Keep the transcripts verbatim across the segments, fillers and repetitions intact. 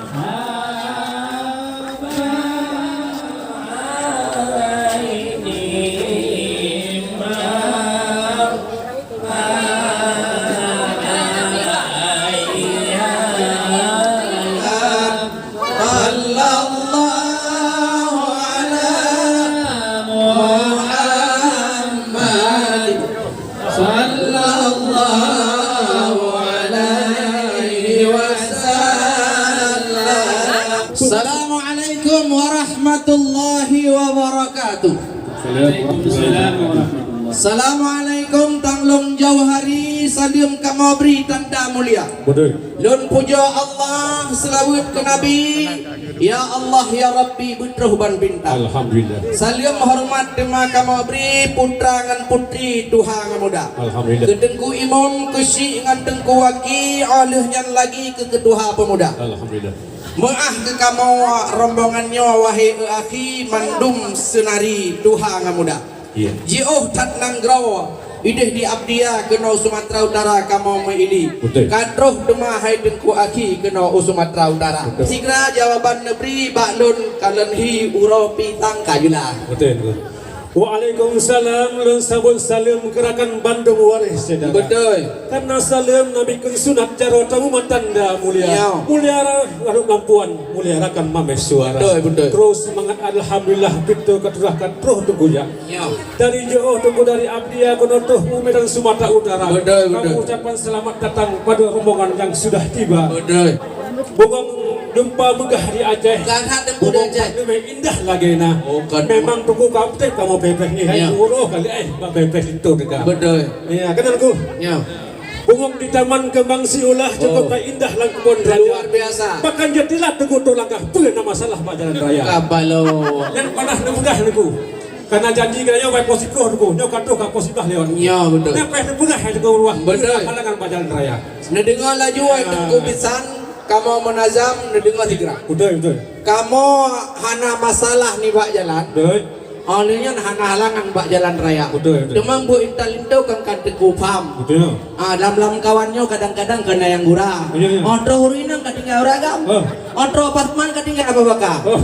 Sallallahu ala Muhammad. Sallallahu alaihi wasallam. Assalamualaikum warahmatullahi wabarakatuh. Waalaikumsalam warahmatullahi. Assalamualaikum, tang lôn jauhari saleuem kamoe bri tanda mulia. Betul. Lôn pujoe Allah, seulaweuet keu Nabi. Ya Allah, ya Rabbi, beutroh ban bintang. Alhamdulillah. Saleuem horeumat teuma kamoe bri putra ngon putri tuha ngon muda. Alhamdulillah. Keu Teungku Imum, keu Syik ngon Teungku Waki, óh lheueh nyan lagi keu keutuha peumuda. Alhamdulillah. Meu'ah keu kamoe rombongan nyoe, wahé akhi, mandum seunari tuha ngon muda. Iya. Jiôh that nanggroe, idéh di Abdia keunoe Sumatera Utara kamoe meuili. Betul. Ka troh teuma hai Teungku Akhi keunoe u Sumatera Utara. Betul. Sigra jawaban neubri bak lôn, kalon hi uroe pisang kayula. Betul, betul. Waalaikumsalam, lôn sambot saleuem keu rakan bandum waréh syedara. Betul. Karena saleuem Nabi keu sunat jaroe tamu meutanda mulia. Ya. Mulia rakan lampuan, mulia rakan mameh suara. Betul, betul. Terus semangat, alhamdulillah, pintoe ka teulah ka troh teugujak. Ya. Dari jiôh Teungku dari Abdia keunoe troh u Medan Sumatera Utara. Betul, betul. Kami ucapkan selamat datang pada rombongan yang sudah tiba. Betul. Bungong jeumpa meugah di Aceh. Ka that Teungku di Aceh. Bungong leubeh indah lagée na. Oh, kan. Memang Teungku ka beutôi kamoe pepeh ni. Ya. Hai uroe kali eh bak pepeh linto teuka. Betul. Ya, kan Teungku? Ya. Bungong di taman keumbang siulah cukup ka indah lam keubon raya. Luar biasa. Bahkan jeuet teulat Teungku trok langkah, peue na masalah bak jalan raya. Ka balo. Nyang panah neupeugah Teungku. Kana janji geutanyoe bak poh siplôh Teungku, nyoe ka troh ka poh siblaih lewat. Ya, betul. Nyoe payah neupeugah hai Teungku ruah. Betul. Halangan bak jalan raya. Neudeungoe laju, hai Teungku bisan, kamoe munazam, neudeungoe sigra. Betul, betul. Kamoe hana masalah nibak jalan. Betul. Óh lheueh nyan hana halangan bak jalan raya. Betul, betul. Teuma buet intat linto kan ka Teungku pham. Betul. Ah, lam-lam kawan nyoe kadang-kadang ka na nyang gura. Iya, iya. Óh troh ureueng inong ka tinggai ureueng agam. Oh. Óh troh apartemen ka tinggai Abu Bakar. Oh.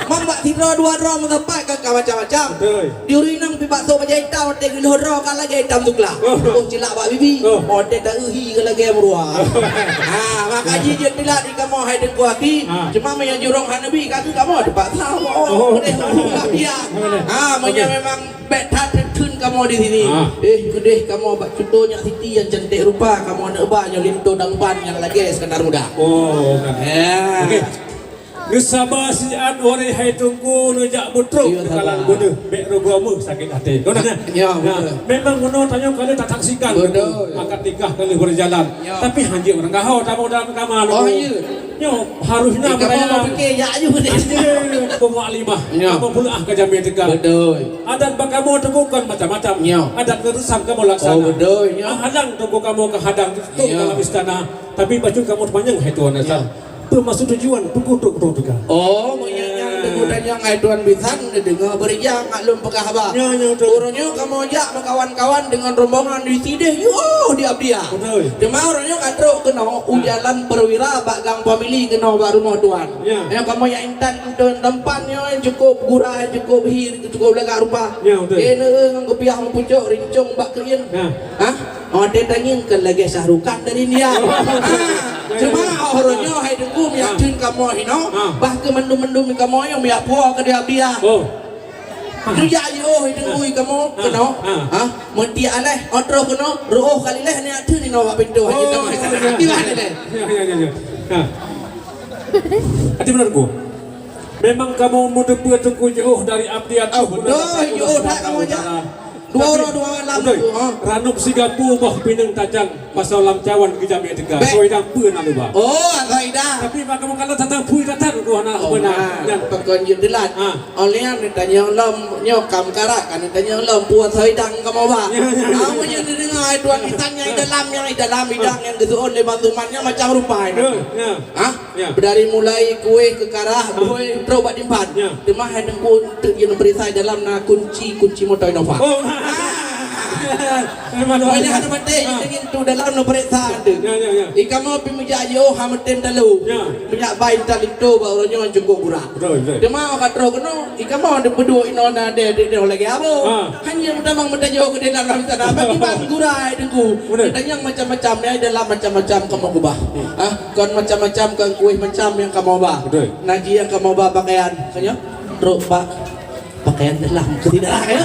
Mang bak sidroe dua droe meusapat ka, ka macam-macam. Betul. Di ureueng inong pih bakso bajèe itam, watèe geulheueh droe ka lagèe itam sukla. Oh. Oh, cilak bak bibi. Oh. Watèe ta-eu hi ka lagèe meuruwa. Oh. Ha, maka jih jeuet teulat di kamoe hai Teungku Aki. Ha. Cuma meunyoe jurông hana bi, ka keuh kamoe teupaksa. Oh. Oh, boleh. Boleh. Ha, meunyoe memang bèk that theun kamoe di sini. Ah. Eh, keudeh kamoe bak cuto nyak Siti nyang cantik rupa, kamoe aneuk ba nyoe linto dan ban nyang lagèe Iskandar Muda. Oh, kan. Ya. Okey. Neusaba siat, waréh hai Teungku, neujak beutrok. Iya, dikalang sabar. Beudeuh, bèk rugoe meuh sakét até. Kau nak? Ya, nah, betul. Memang bunoe tanyoe ka lheueh tasaksikan. Betul. Akad nikah ka lheueh beujalan. Ya. Tapi hanjeuet ureueng gaho tamu dalam kama. Oh, iya. Nyoe harusnya di kamar berjalan. Mau fikir, ya, ayo, betul. Anjing, pemuak limah. Ya. Kamu pula ah ka jamé teuka. Betul. Adat bak kamoe Teungku kan macam-macam. Ya. Adat keurusan kamoe laksana. Oh, betul, ya. Meuhadang Teungku kamoe keu hadang, tutup dalam istana. Tapi bacut kamoe teumanyong hai Tuan Hasan. Ya. Peue maksud tujuan Teungku trok-trok teuka? Oh, meunyoe nyan Teungku tanyong hai Tuan Bisan, neudeungoe beurijang, maklum peugah haba. Ya, ya, betul. Uroe nyoe kamoe jak meukawan-kawan deungon rombongan di sideh, yoh, di Abdia. Betul. Teuma uroe nyoe ka trok keunoe u Jalan Perwira bak gang famili keunoe bak rumoh Tuan. Ya. Nyoe kamoe jak intat keu teumpat nyoe cukôp gura, cukôp hi, cukôp lagak rupa. Ya, betul. Eh, neu ngon kupiah meupucok rincong bak keuin. Ya. Hah? Oh, watèe tangieng kan lagèe Shah Rukh Khan dari India. Oh. Ha, cuma uroe nyoe hai Teungku, meunyo theun kamoe hinoe, bah keu mandum-mandum kamoe nyang meujak puwoe keu di Abdia. Oh. Tujak jiôh hai Teungku kamoe keunoe. Ha? Meutiek aléh, oh troh keunoe, reuôh kali lhèe neujak theun hinoe bak pintoe. Oh, iya, iya. Di mana lé? Ya, ya, ya, ya. Ha. Hati benar, Bu. Memang kamoe meuteupeue Teungku jiôh dari Abdia. Oh, beutôi, jiôh that kamoe jak. Dua uroe dua malam tu, ha. Ranub sigapu boh pineung tajam, pasoe lam cawan geujamé teuka. Bèk. Soe idang peue na luba. Oh, soe idang. Tapi bak kamoe kalau tantang peue datang ku hana beuna. Pakon jeuet teulat. Ha. Oleh nyan neutanyong lom nyoe kam karak, kan neutanyong lom peue soe idang kamoe ba. Ya, ya, ya. Ha, meunyoe neudeungoe hai Tuan Bisan nyang dalam, nyang dalam idang nyang geuseuôn lé Bang Tuman nyan macam rupa. Ya, ya. Ha? Ya. Dari mulai kuéh keu karah, buhôi, trok bak dimphan. Ya. Teuma hai Teungku teuk jeuet neupeuriksa dalam na kunci, kunci moto Innova. Oh. Memang luar biasa. Meunyoe hana maté, ha, ingin tu dalam na peuriksa tu. Ya, ya, ya. Ikamoe pi meujak yo ha meutem talu. Ya. Meujak bai talinto bak uroe nyoe cukup murah. Betul, betul. Cuma ka troh keunoe, ikamoe dipeuduek inoe na deh, deh, deh lagèe abo. Ha. Hanya meutamong meutajok keu dalam sana. Bagi bang gurai Teungku. Betul. Tanyong macam-macam, ya, dalam macam-macam kamoe keubah. Hmm. Ah, kon macam-macam, kon kueh macam nyang kamoe ba. Betul. Na ji nyang kamoe ba pakaian, kanya trok bak pakaian dalam ke tidak, ya?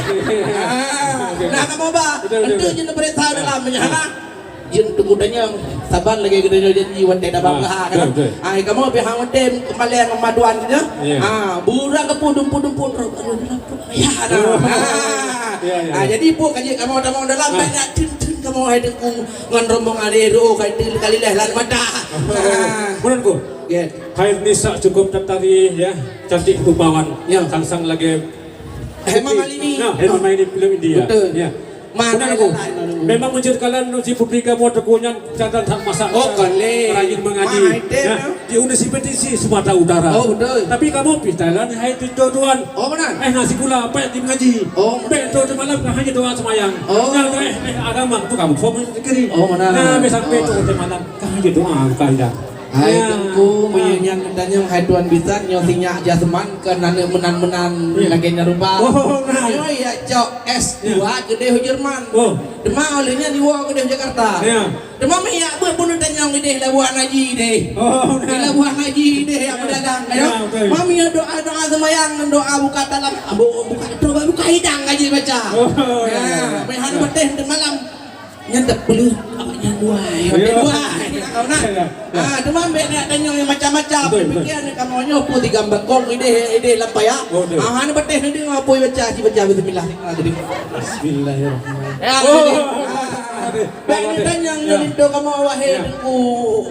Ah, nah, kamoe ba. Betul, betul, enteuk betul. Jeuet peuriksa dalam nya, ha? Jeuet tunggu tanyong, saban lagèe geutanyoe janji watèe tabang Ah, lah, kan? Betul, betul. Ah, kamoe pihak hotel kembali ngon maduan nya. Ya. Ah, burang ke pudum-pudum pun rot. Aduh, dalam pun. Ya, nah. Oh. Ah. Ya, ya, Ah, ya. Jadi pun kaji kamoe tamong dalam Ah. banyak tun-tun kamoe hai Teungku ngon rombongan lé roh kai tun kali leh lan mata. Ah. Betul, Teungku. Ya. Khairunisa cukup tertarik, ya, cantik rupawan. Ya. Sang-sang lagèe Hema Malini. Nah, Hema Malini film India. Betul. Ya. Mana Betul, Teungku. Lain, lain, lain. Memang meunjeuet kalon si putri kamoe Teungku nyan cerdas that masak. Oh, kali. Rajin mengaji. Mah, itu, Ya, ya. Di Universitas Sumatera Utara. Oh, betul. Tapi kamoe pih Thailand hai tujuan. Oh, benar. Eh, nasi pula, baik di mengaji. Oh, Baik tu malam kan hanya doa semayang. Oh. Nah, eh, eh, agama tu kamu form kirim. Oh, benar. Nah, sampai tu Oh. malam kan hanya doa bukan dah. Hai Ya. Teungku, meunyoe nyan tanyong hai tuan bisan, nyoe sinyak jasman keu aneuk meunan-meunan Ya. lagèe nyan rupa. Oh, nah. Nyoe ya cok S dua Ya. keudeh u Jerman. Oh. Teuma oleh nyan diwoe keudeh u Jakarta. Ya. Teuma miyak beuet pun tanyong ideh labuhan haji deh. Oh, nah. Di labuhan haji deh yang berdagang, Ya, ya. betul. Mami doa-doa semayang, doa buka talam, bu-, buka, buka hidang haji baca. Oh, ya, Ya, ya, ya. Meh hana Ya. beuteh teumalam. Nyan tak boleh, awak nyan buai, Ya. buai. Kau nak? Ya, ya. Ah, teuma ambek nak tanyong yang macam-macam. Betul, betul. Pikir ni kamu nyoe pun tiga bakong ideh, ideh lampai ya. Oh, betul. Ah, hana beuteh nanti ngapa baca, baca bismillah. Ah, jadi. Bismillahirrahmanirrahim. Ya, Oh. jadi. Ah. Baik, Baik, ditanyong baik. nyoe Ya. linto kamoe, wahé Ya. Teungku,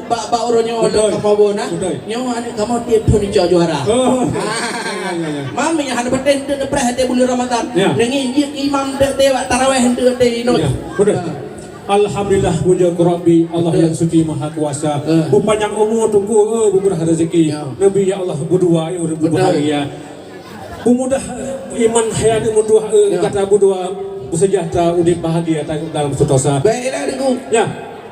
bak, bak uroe nyoe Betul. kamoe bon, ah. Betul. Nyoe aneuk kamoe tiep thon icok juara. Oh. Ah. Ya, ya, ya. Mami hana beuteh teuneuk preh até buleuen Ramadan. Ya. Neungieng jeuet imam teuh, teuh bak taraweh teuh, teuh inong. Ya, betul. Ah. Alhamdulillah, puja keu Rabbi, Allah Betul. yang suci maha kuasa. Ya. Beupanjang umu Teungku, eh, beumurah rezeki. Ya. Nabi ya Allah beudua, eh, ureueng Betul. berbahagia. Peumudah iman hai aneuk meutuah, eh, Ya. gata beudua, beuseujahteura, udép bahagia, ta-, dalam sentosa. Baiklah, Teungku. Ya,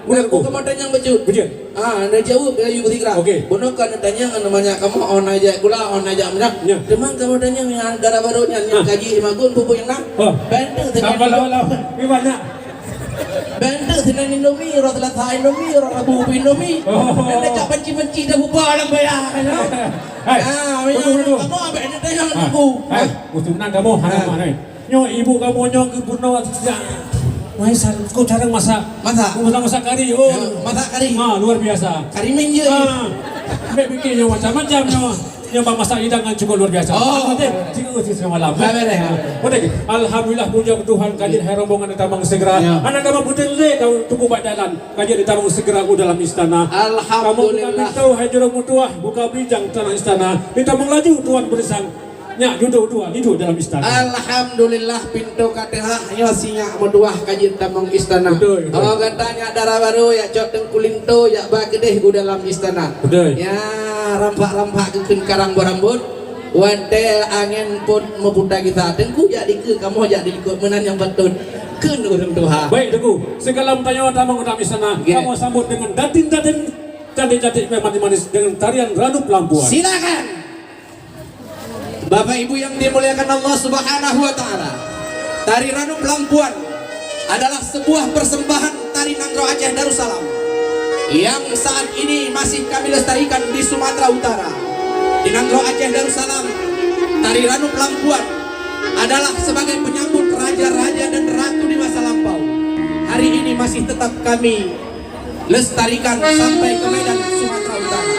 benar, Teungku. Bukan mata nyang beujeuet. Beujeuet. Ah, anda jawab, ya, you bertiga. Okey. Bunoe kan tanya ngon nanya kamu, oh, na jak kula, oh, na jak mana. Ya. Teuma kamu tanya yang dara baru nyan, yang Ah. kaji magun, pupuk yang nak. Oh. Bantu Tak dengan pala-pala. Di mana? Bantu dengan Indomie, orang telah Indomie, orang Rabu Indomie. Oh. Anda cak benci-benci dah buka dalam bayar, kan? Hai, Ah, tunggu, tunggu. Kamu abang nak tanya Ah, aku. hai, musim nan kamu, hana Ah. mana? Nyoe ibu kamu nyoe geubunoe sejak Wah, sa-, kok cara masak? Masak? Masak, masak kari. Oh. Ya, masak kari. Ah, luar biasa. Kari minjil. Ah. Ambek bikin nyoe macam-macam nyoe. Nyoe bak masak hidang kan cukup luar biasa. Oh. Okey, tiga kali semalam. Ah, beres, ah. Okey, alhamdulillah puja Tuhan, kaji hai rombongan ditamong segera. Ya. Anak kamu putih le kau tunggu bak dalam. Kaji ditamong segera u dalam istana. Alhamdulillah. Kamu buka pintu hai jurong mutuah, buka bijang tanah istana. Ditamong laju tuan berisang. Nyak dudoe dua, dudoe dalam istana. Alhamdulillah, pintoe ka teuhah, nyoe si nyak meutuah ka jeuet tamong istana. Betul, betul. Oh, gata nyak dara barô, yak cok teungku linto, yak ba keudeh u dalam istana. Betul. Ya, rampak-rampak geukheun karang beurambot. Watèe angén pot meuputa gisa, teungku jak dikeue, kamoe jak dilikot, meunan nyang patôt. Kheun ureueng tuha. Baik, Teungku. Sigohlom tanyoe tamong u dalam istana, Ya. kamoe sambot deungon datin-datin cantik-cantik, manis-manis, dengan tarian Ranup Lampuan. Silakan. Bapak Ibu yang dimuliakan Allah Subhanahu wa Ta'ala, tari Ranup Lampuan adalah sebuah persembahan tari Nanggroe Aceh Darussalam yang saat ini masih kami lestarikan di Sumatera Utara. Di Nanggroe Aceh Darussalam, tari Ranup Lampuan adalah sebagai penyambut raja-raja dan ratu di masa lampau. Hari ini masih tetap kami lestarikan sampai ke Medan, Sumatera Utara.